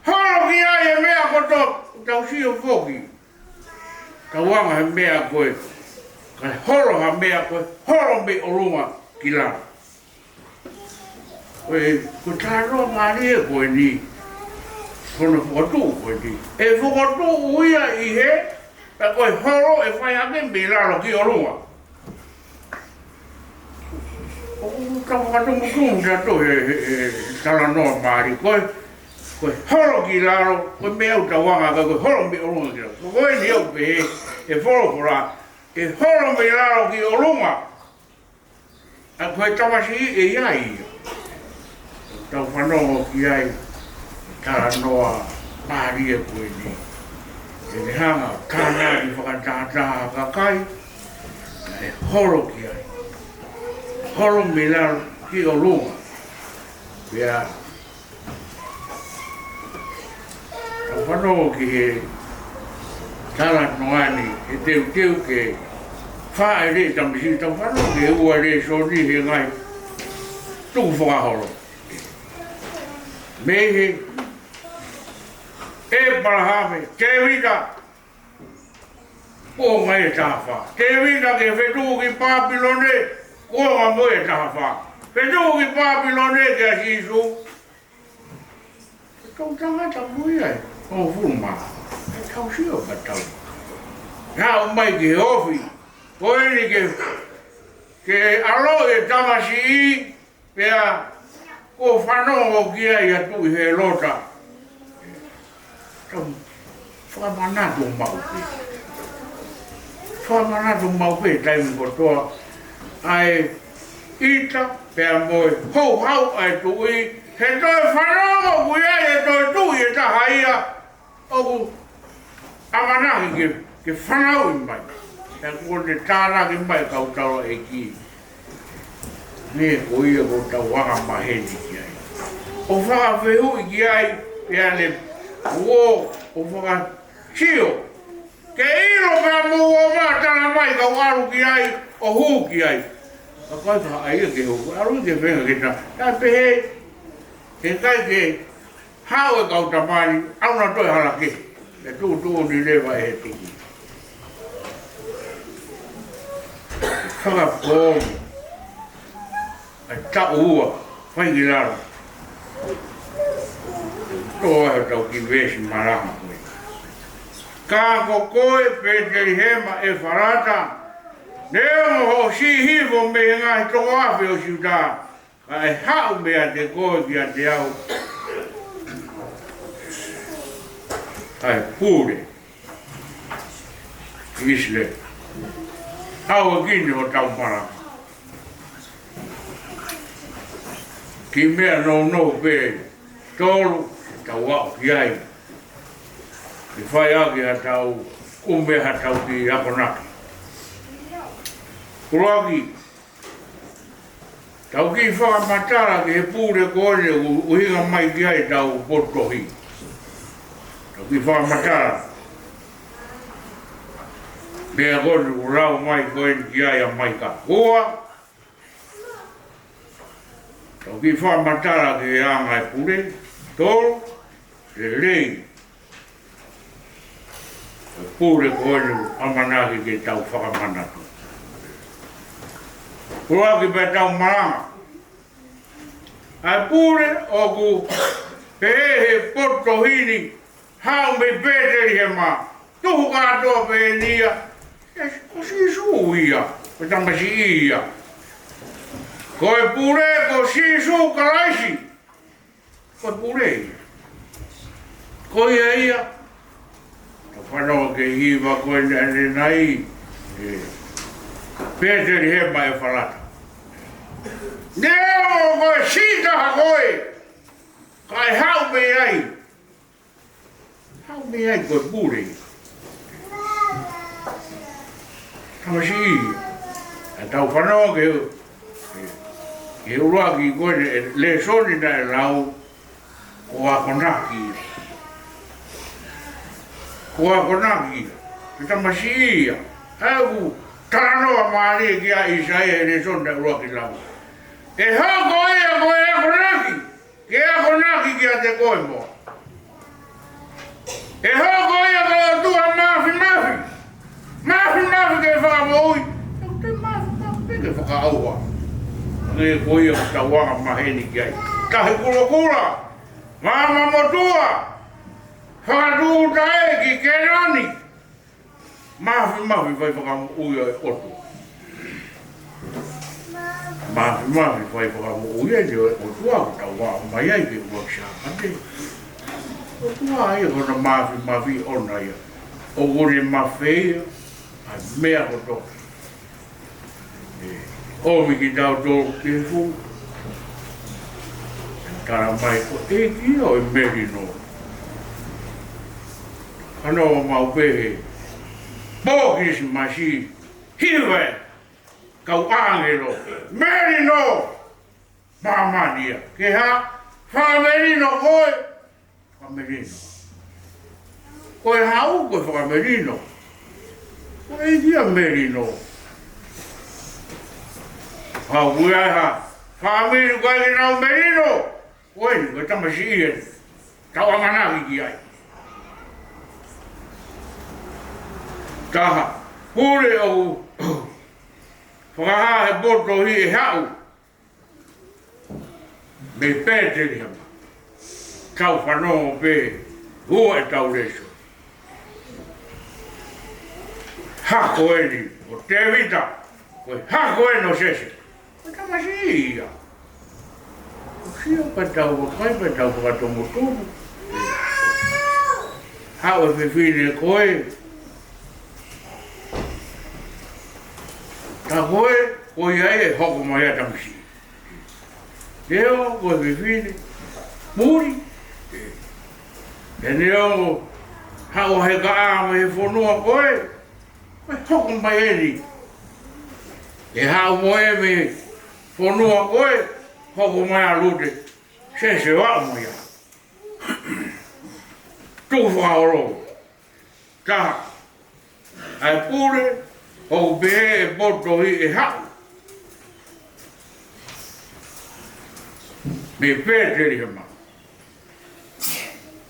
holo ki ai e meʻa kotoa. Tau sio foki, tau anga he meʻa ko e, ka holo ha meʻa ko e holo mei ʻolunga ki lalo. Ko e, ko e talanoa mālie ko eni, ko hono fokotuʻu ko eni. ʻE fokotuʻu ia ʻi he, pea ko e holo ʻe fai hake mei lalo ki ʻolunga. ʻOku tau fakatumutumu tautolu he, he, he talanoa mālie. Ko e, ko e holo ki lalo, ko e meʻa ʻoku tau anga, ka ko e holo mei ʻolunga ki lalo. Ko eni ʻoku pehē ʻe he folofola, ʻe holo mei lalo ki ʻolunga. ʻA ko e tamasiʻi ʻe ʻi ai ia. Tau fanongo ki ai, talanoa mālie ko eni. ʻE ne hanga ʻo tānaki fakatātā ha kakai, ʻE holo ki ai. Holo mei lalo ki ʻolunga. Pea tau fanongo ki he talanoa ni, he teuteu ke fāʻeleʻi tamasiʻi, tau fanongo ki he ua lēsoni he ngaahi tukufakaholo. Mei he ʻĒpalahame, Tēvita, kuonga ʻe taha fā. Tēvita ke fetuku ki Pāpilone, kuonga mo e taha fā. Fetuku ki Pāpilone kia Sīsū. Ko e tangata mo ia ʻe hongofulu mā. ʻE tau sio ka tau. Naʻa ʻomai ki he ofi. Ko eni ke, ke ʻaloʻi e tamasiʻi, pea kuo fanongo ki ai ʻa Tuʻi Hēlota. Tau fakamanatu maʻu pē. Fakamanatu maʻu pē taimi kotoa ʻa e ʻita pea mo e houhau ʻa e tuʻi, he toe fanongo ki ai e toe tuʻi ʻe taha ia, ʻoku ʻamanaki ke, ke fanauʻi mai. Pea kuo ne tānaki mai kau taulaʻeiki. Meʻa ko ia ʻoku tau angamaheni ki ai. ʻO fakafehuʻi ki ai, pea ne uo, ʻo fakasio. Ke ʻilo pea mo ʻo ma tala mai kau ʻalu ki ai, ʻo hū ki ai. Ka ko e taha ia ke hū, ʻalu ke fenga ke ta, ta pehē, he ʻikai ke haʻu e kau tama ni, ʻalu na toe hala kehe. ʻE tuʻutuʻuni leva ʻe he tuʻi. Fakapoongi. ʻA e taʻu ua, fai ki lalo. Tō ai hotau kiʻi veesi malanga ko ē. Ka ko koe Pētelihema ʻEfalata, neongo hoʻo siʻi hifo mei he ngaahi toko afe ʻo Siuta, ka ʻe haʻu meiate koe kiate au ʻa e pule ʻi ʻIsileli. ʻAuekina hotau malanga. Kiʻi meʻa nounou pē ʻe tolu, tau aʻu ki ai. ʻE fai ʻaki haʻatau, ʻū meʻa haʻatau kiʻi akonaki. ʻUluaki, tau kiʻi fakamatala ki he pule ko eni ʻoku ʻuhinga mai ki ai ʻetau potu tohi. Tau kiʻi fakamatala. Meʻa ko eni ʻoku lau mai ko eni ki ai ʻa Maika. Ua, tau kiʻi fakamatala ki he anga e pule. Tolu, lelei ʻa e pule ko eni ʻoku ʻamanaki ke tau fakamanatu. ʻUluaki pea tau malanga. ʻA e pule ʻoku pehē he potu tohi ni, haʻu mei Pētelihema, tuhu kātoa pē eni ia, ʻe, ko Sīsū ia, ko e tamasiʻi ia. Ko e pule ko Sīsū Kalaisi, ko e pule ia. Ko ia ia, tau fanongo ki he hiva ko eni ʻanenai, ʻe, Pētelihema ʻEfalata. Neongo ko e siʻi taha koe, ka ʻe haʻu mei ai. Haʻu mei ai ko e pule. Tamasiʻi, ʻa e tau fanongo ki he, ki he ʻuluaki ko eni, ʻe, lēsoni naʻe lau, ko e akonaki. Ko e akonaki. Ko e tamasiʻi ia. ʻA ia ʻoku talanoa mālie ki ai ʻa ʻIsaia he lēsoni naʻe ʻuluaki lau. ʻE hoko ia ko e akonaki. Ke akonaki kiate koe mo au. ʻE hoko ia ko e ʻOtua Māfimafi. Māfimafi ke fakamoʻui. ʻOku te māfimafi pē ke fakaʻauha. Ko e ko ia ʻoku tau angamaheni ki ai. Tahi kulokula. Maama motuʻa. Fakatūʻuta ē ki Kēnani. Māfimafi fai fakamoʻui ʻa e ʻOtua. Māfimafi fai fakamoʻui ʻa e ʻOtua ʻoku tau aʻu mai ai ki he ʻuluaki Sāpate. ʻOtua ia ko hono māfimafi ʻoʻona ia. ʻOku ne mafeia ʻa e meʻa kotoa. ʻE ʻomi kitautolu ki he fuʻu. Tala mai ko e ʻEiki ia ʻo e melino. Fanongo maʻu pē he pō Kilisimasi, hiva ē, kau ʻāngelo. Melino māmani ia. Ke hā? Fakamelino koe. Fakamelino. Ko e haʻu ko e fakamelino. Ko e ʻEiki ia melino. Haʻu ia ha fāmili ko ē ke nau melino. Ko eni, ko e tamasiʻi eni. Tau ʻamanaki ki ai. Taha, pule ʻoku fakahā he poto ʻi he haʻu mei Pētelihema. Tau fanongo pē, ua ʻetau lēsoni. Hako eni ʻo Tēvita, ko e hako eni ʻo Sese. Ko e tamasiʻi ia. ʻOku sio pē tau vakai pē tau fakatomutomu. Haʻu e fefine ko ē. Tā ko ē, ko ia ē hoko mai ʻa e tamasiʻi. Neongo ko e fefine muli. Pea neongo haʻu he kaʻa mei he fonua ko ē. Ko e hoko mai eni. ʻE haʻu mo e mei fonua ko ē, hoko mai ʻa Lute, Sese ʻo aʻu mai ia. Tuku fakaholo. Taha, ʻa e pule, ʻoku pehē ʻe poto ʻi he haʻu mei Pētelihema.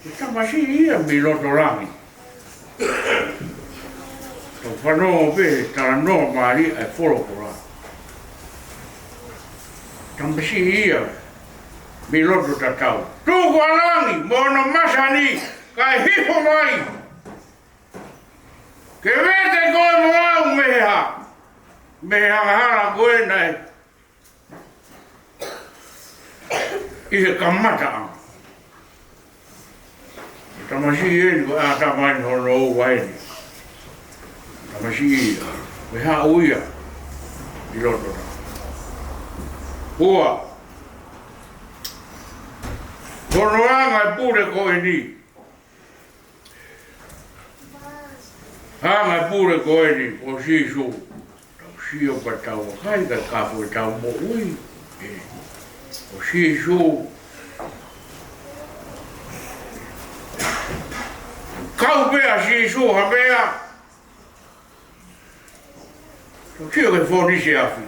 Ko e tamasiʻi ia mei loto langi. Tau fanongo pē he talanoa mālie ʻa e folofola. Tamasiʻi ia mei loto tatau. Tuku ʻa langi mo hono masani kae hifo mai. Ke vete koe mo au mei he hā? Mei he angahala ko ē naʻe ʻi he kamataʻanga. Tamasiʻi eni ko e ʻātama eni hono ua eni. Tamasiʻi ia, ko e haʻu ia ʻi loto na. Ua, ko hono anga e pule ko eni. Anga e pule ko eni, ko Sīsū. Tau sio pē tau vakai ka ka ko e tau moʻui. ʻE, ko Sīsū. Kau pē ʻa Sīsū ha meʻa. Tau sio ki he fōnise afi.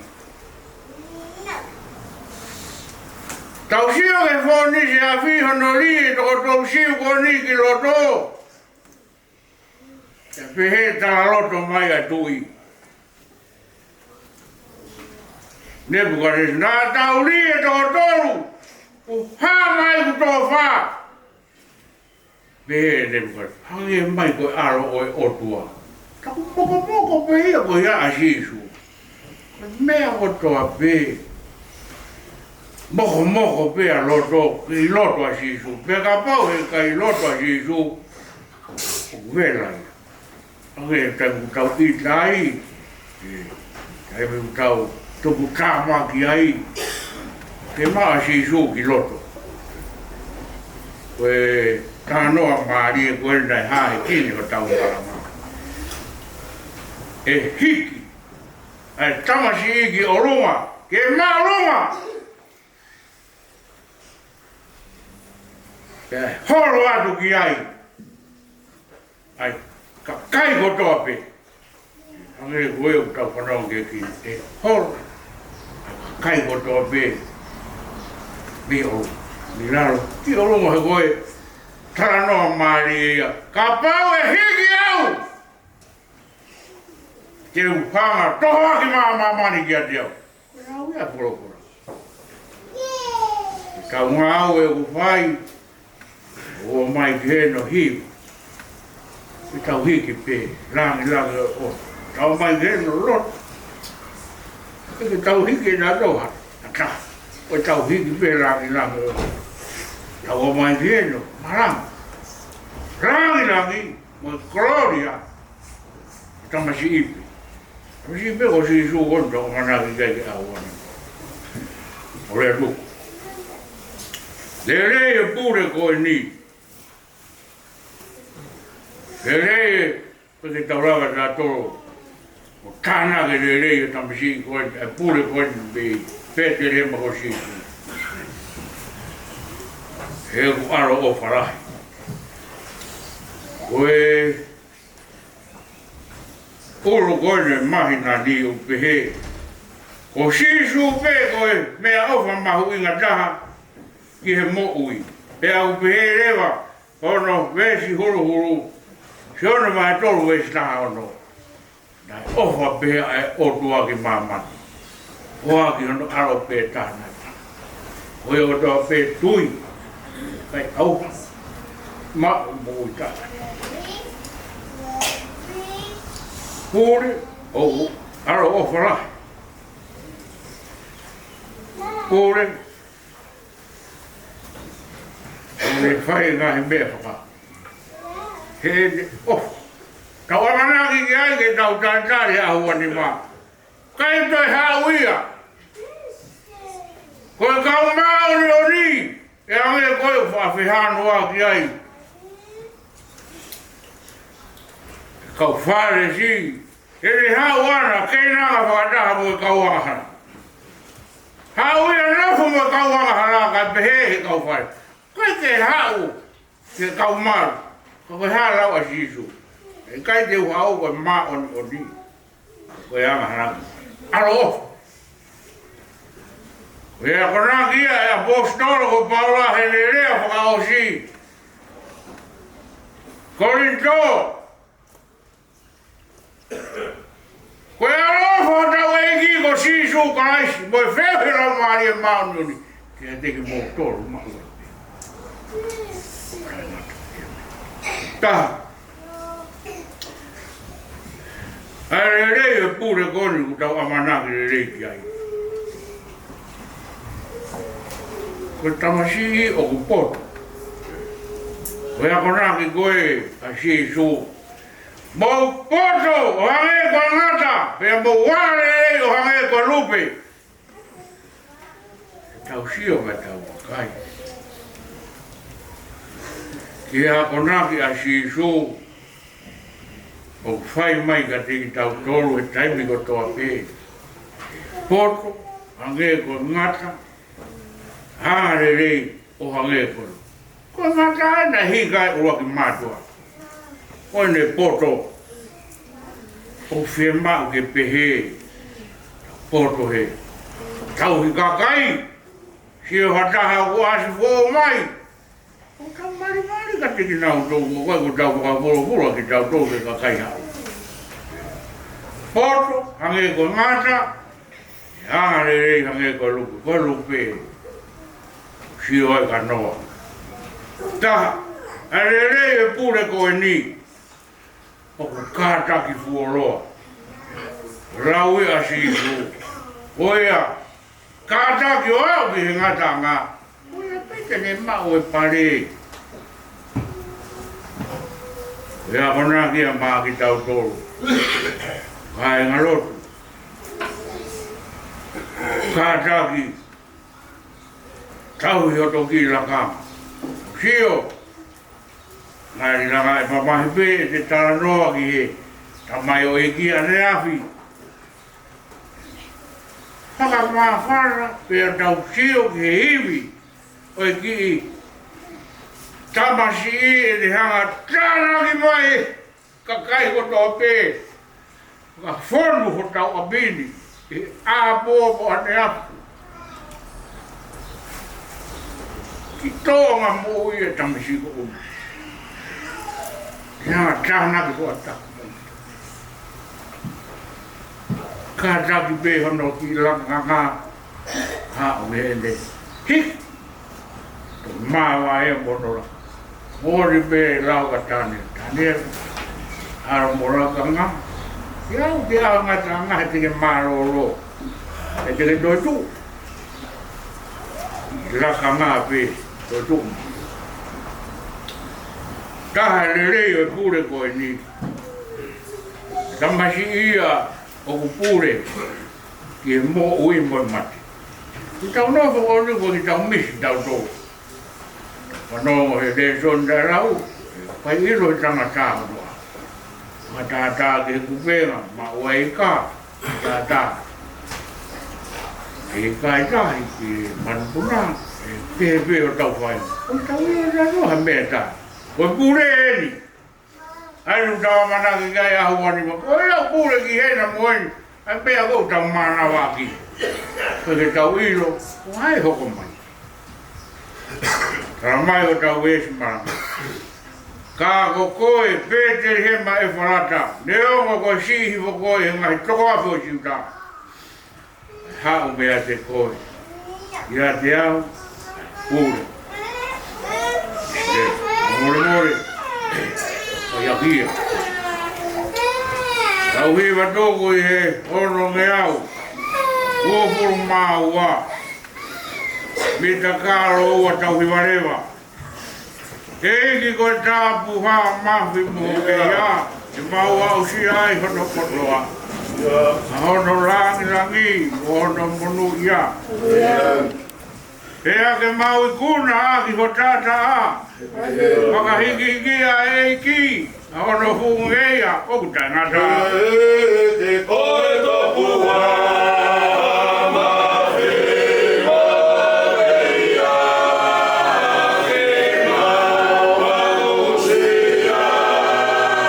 Tau sio ki he fōnise afi, hono lī e toko tolu siu ko eni ki loto. Pea pehē talaloto mai ʻa e tuʻi Nepukanesa, naʻa tau lī e toko tolu, ʻo hā mai ʻoku toko fā. Pehē ʻe Nepukanesa, hangē mai ko e ʻAlo ʻo e ʻOtua. Ka ʻoku mokomoko pē ia ko ia ʻa Sīsū. Ko e meʻa kotoa pē. Mokomoko pē ʻa loto, ʻi loto ʻa Sīsū. Pea kapau he ʻikai ʻi loto ʻa Sīsū, ʻoku vela ia. ʻOku ʻi ai e taimi ʻoku tau ʻita ai. ʻE, taimi ʻoku tau tuputāmaki ai. Ke maʻu ʻa Sīsū ki loto. Ko e talanoa mālie ko ē naʻe hā he kini hotau mālama. ʻE hiki ʻa e tamasiʻi ki ʻolunga, ke māʻolunga. Pea holo atu ki ai ʻa e kakai kotoa pē. Hangē ko ē ʻoku tau fanongo ki he kini, ʻe holo ʻa e kakai kotoa pē mei ʻolunga, mei lalo ki ʻolunga. He ko e talanoa mālie ia. Kapau ʻe hiki au, te u hanga ʻo tohoaki mai ʻa māmani kiate au. Ko e lau ia ʻa e folofola. Ko e ngāue ʻoku fai, ʻo ō mai ki heni ʻo hiva. Ko e tau hiki pē, langilangi ʻo, tau ō mai ki heni ʻo lotu. Ko e tau hiki ʻe nautolu ha taha. Ko e tau hiki pē, langilangi ʻo, tau ō mai ki heni ʻo malanga. Langilangi mo e kolōlia ʻo e tamasiʻi pē. Tamasiʻi pē ko Sīsū, ko eni tau ʻamanaki ki ai ke ʻalu ʻo ʻalu. ʻO lea tuku. Lelei e pule ko eni. Lelei e, ko e ke tau lava tautolu ʻo tānaki e lelei ʻo e tamasiʻi ko eni, ʻa e pule ko eni mei Petelihema ko Sīsū. He ʻoku ʻaloʻofa lahi. Ko e ʻulu ko eni e māhina ni ʻoku pehē, ko Sīsū pē ko e meʻaʻofa mahuʻinga taha ki he moʻui. Pea ʻoku pehē leva, ono veesi huluhulu, Sione vahe tolu veesi taha ono. Naʻe ʻofa pehē ʻa e ʻOtua ki māmani, ʻo ʻoange hono ʻAlo pē taha naʻe taha, ko ia kotoa pē tui, ʻikai ʻauha, maʻu moʻui taʻengata. Pule, ʻoku ʻaloʻofa lahi. Pule, ʻoku ne fai e ngaahi meʻa faka-, heʻene ʻofa. Tau ʻamanaki ki ai ke tau talitali he ʻaho ni mā. ʻIkai toe haʻu ia. Ko e kau māʻoniʻoni, ʻe hangē ko e faʻa fehānoa ki ai e kau Fālesi, ʻe ne haʻu ʻana, keinanga fakataha mo e kau angahala. Haʻu ia nofo mo e kau angahala, kae pehē ʻe he kau Fālesi, ʻikai ke haʻu ki he kau malu. Ka ko e hā e lau ʻa Sīsū? ʻIkai te u haʻu ko e māʻoniʻoni, ko e angahala. ʻAloʻofa. Ko e akonaki ia ʻa e ʻaposetolo ko Paula heʻene lea fakaʻosi, Kolinitō. Ko e ʻaloʻofa ʻa hotau ʻEiki ko Sīsū Kalaisi, mo e feohi ʻa e Laumālie Māʻoniʻoni, ke ʻiate kimoutolu maʻu ai pē. Taha. ʻA e lelei e pule ko eni ʻoku tau ʻamanaki lelei ki ai. Ko e tamasiʻi ʻoku poto. Ko e akonaki ko ē ʻa Sīsū. Mou poto ʻo hangē ko e ngata, pea mou angalelei ʻo hangē ko e lupe. Tau sio mai tau vakai ki he akonaki ʻa Sīsū ʻoku fai mai kiate kitautolu he taimi kotoa pē. Poto hangē ko e ngata, angalelei ʻo hangē ko e lupe. Ko e ngata ʻena hika ʻe ʻuluaki mātuʻa. Ko ʻene poto, ʻoku fiemaʻu ke pehē, poto he tauhi kakai. Sio ha taha ʻoku ʻasi foʻou mai, ʻoku tau malimali kiate kinautolu, ʻoku ʻikai ko ʻetau fakafuofua kitautolu ki he kakai haʻu. Poto hangē ko e ngata, angalelei hangē ko e lupe, ko e lupe. Sio ai ka noa. Taha, ʻa e lelei e pule ko eni, ʻoku kātaki fuoloa. Lau ia ʻa Sīsū. Ko ia, kātaki ʻo aʻu ki he ngataʻanga. Ko ia pē te ne maʻu e pale. Ko ia ko ena kia maʻa kitautolu kāingalotu. Kātaki, tauhi hoto kiʻi lakanga. Sio, ngali langa e mamahi pē ʻete talanoa ki he tamaioʻeiki ʻaneafi. Fakamāfana pea tau sio ki he ivi ʻo e kiʻi tamasiʻi ʻe ne hanga tānaki mai kakai kotoa pē, ka fonu hotau ʻapi ni ʻi he ʻāpōpō ʻaneafi. Ki tōʻonga moʻui e tamasiʻi ko eni. Ia tānaki ko ata. Kātaki pē hono kiʻi lakanga, haʻu ʻene hiki. Māvae mo hono laka. Moli pē lau ʻa Taniela. Taniela, ʻalu mo lakanga. Ia u ke ʻalu ngataʻanga he te ke mālōlō. He te ke toetuʻu. Lakanga pē, toetuʻu. Taha lelei ʻo e pule ko eni. Tamasiʻi ia ʻoku pule ki he moʻui mo e mate. Ki tau nofo ko eni ko ki tau misi tautolu. Fanongo he lēsoni taʻelau, ʻikai ʻilo he tangata hono ʻaho. Matātā ki he kupenga, maʻu ʻa e ika, matātā. ʻE ʻikai tahi ki he manupuna, ʻe pehē pē hotau fai. ʻOku tau ʻilo ʻe tautolu ha meʻa ʻe taha. Ko e pule eni. ʻA ia ʻoku tau ʻamanaki ki ai ʻaho ua nima. Ko ia pule ki hena mo eni. ʻA e meʻa ʻoku tau manavahē. Ko e ke tau ʻilo, ʻoku ʻi ai e hoko mai. Tala mai ʻo tau esi malanga. Ka ko koe, Petelihema ʻEfalata, neongo ko e siʻi hifo koe he ngaahi toko afe ʻo Siuta, haʻu meiate koe, ʻiate au, pule. ʻE, mole mole, ʻo ia kia. Tau hiva toko ʻi he ono ngeau, uofulu mā ua. Mita kalo ua tau hiva leva. ʻEiki ko e tapuhā mafi mo e ia, ʻe mau aʻusia ai hono kotoa. ʻA hono langilangi, mo hono monūʻia. Pea ke mau ikuna ʻaki ho taʻataʻa. Fakahikihiki ʻa e ʻEiki. ʻA hono fuʻu ngeia ʻoku taʻengata. Te ko e topuhā mafi mo e ia, ke mau aʻusia ai hono kotoa.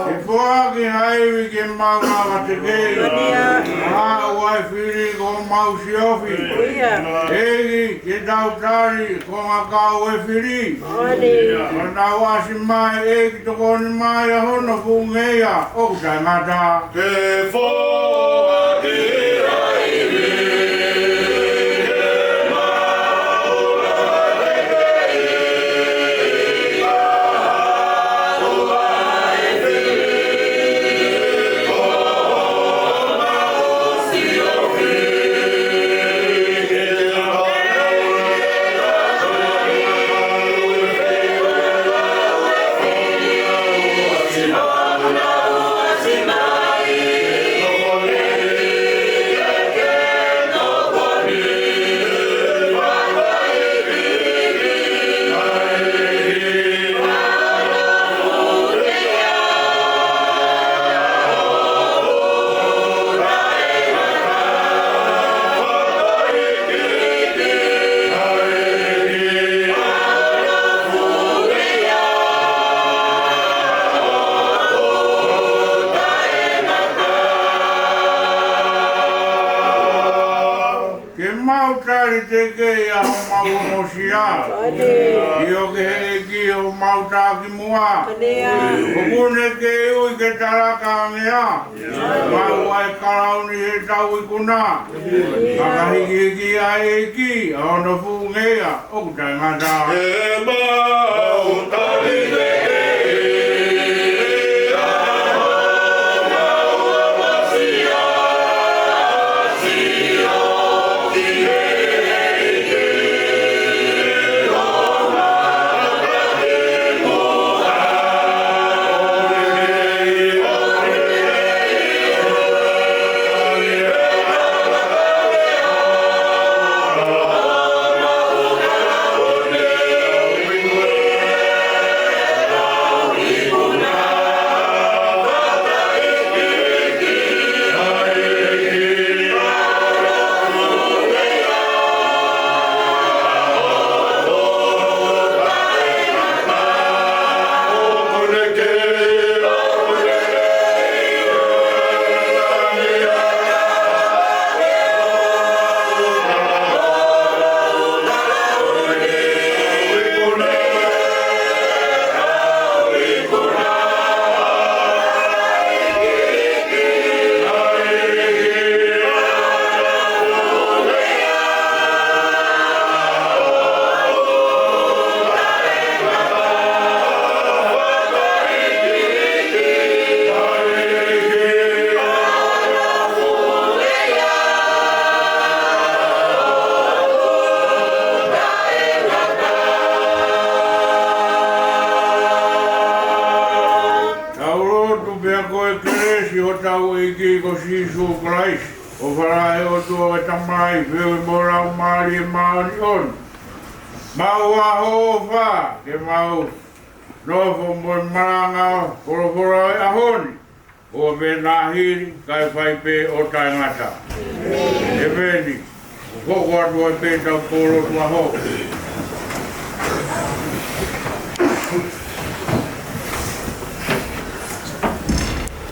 Ke foaki ha ivi ke mau lava tekeʻi. Ia. Haʻu ʻa e fili ko homau siofi. Ia. ʻEiki, ke tau tali ko e ngaahi kau ʻo e fili. Moʻoni. Ka nau ʻasi mai, ʻEiki, tokoni mai ʻa hono fuʻu ngeia ʻoku taʻengata. Ke foaki ha ivi ke mau lava tekeʻi. Ke mau tali tekeʻi ʻa homau ongosia. Moʻoni. ʻIo, ki he ʻEiki homau takimuʻa. Moʻoni. ʻOku ne kei ui ke talaka ange ā. Maʻu ʻa e kalauni heʻetau ikuna. Fakahikihiki ʻa e ʻEiki, ʻa hono fuʻu ngeia ʻoku taʻengata. Ke mau tali tekeʻi ʻa homau ongosia. Hotau ʻEiki ko Sīsū Kalaisi, ʻofa lahi ʻa e ʻOtua ko e Tamai, feohi mo e Laumālie Māʻoniʻoni. Mau ʻofa ke mau nofo mo e malanga ʻo e folofola ʻo e ʻaho ni, ʻo ʻoua ʻe nāhili, kae fai pē ʻo taʻengata. ʻEmeni. ʻOku hoko atu ai pē ʻetau pōlotu ʻaho.